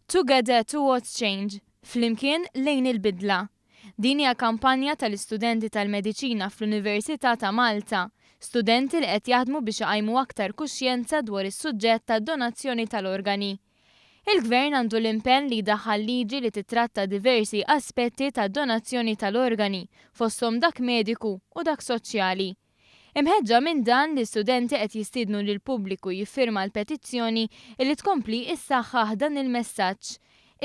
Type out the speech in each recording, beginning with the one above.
Together Towards Change, Flimkien lejn il-bidla. Din hija kampanja tal-istudenti tal-mediċina fl-Università ta' Malta, studenti li qed jaħdmu biex iqajmu aktar kuxjenza dwar is-suġġett tad-donazzjoni tal-organi. Il-Gvern għandu l-impenn li jdaħħal liġi li titratta diversi aspetti tad-donazzjoni tal-organi, fosthom dak mediku u dak soċjali. Imħeġġa minn dan, l-istudenti qed jistiednu lill-pubbliku jiffirma l-petizzjoni li tkompli issaħħaħ dan il-messaġġ.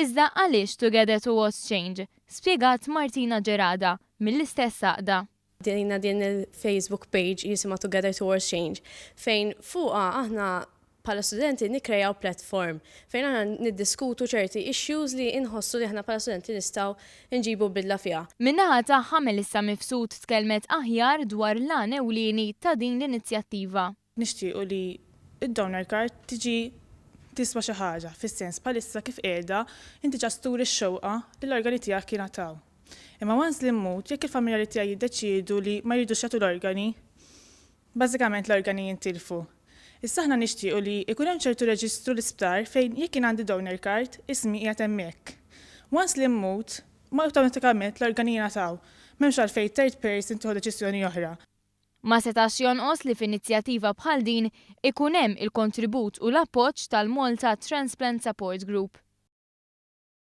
Iżda għaliex Together Towards Change? Spjegat Martina Gerada, mill-istess għaqda. Bdejna din il-Facebook page jisimha Together Towards Change, fejn fuqha aħna bħala studenti nikkrejaw platform fejn aħna niddiskutu ċerti issues li inħossu li aħna bħala studenti nistgħu nġibu bidla fiha. Min-naħa tagħha, Melissa Mifsud tkellmet aħjar dwar l-għan ewlieni ta' din l-inizjattiva. Nixtiequ li d-donor card tiġi tiswa xi ħaġa, fis-sens bħalissa kif qiegħda inti just turi x-xewqa li l-organi tiegħek jingħataw. Imma once li mmut, jekk il-familjari tiegħi jiddeċiedu li ma jridux jagħtu l-organi, bażikament l-organi jintilfu. Issa aħna nixtiequ li jkun hemm ċertu reġistru l-isptar fejn jekk jien għandi donor card, ismi qiegħed hemmhekk. Once li mmut, awtomatikament l-organi jingħataw. M'hemmx għalfejn third person tieħu deċiżjoni oħra. Ma setax jonqos li f'inizjattiva bħal din ikun hemm il-kontribut u l-appoġġ tal-Malta Transplant Support Group.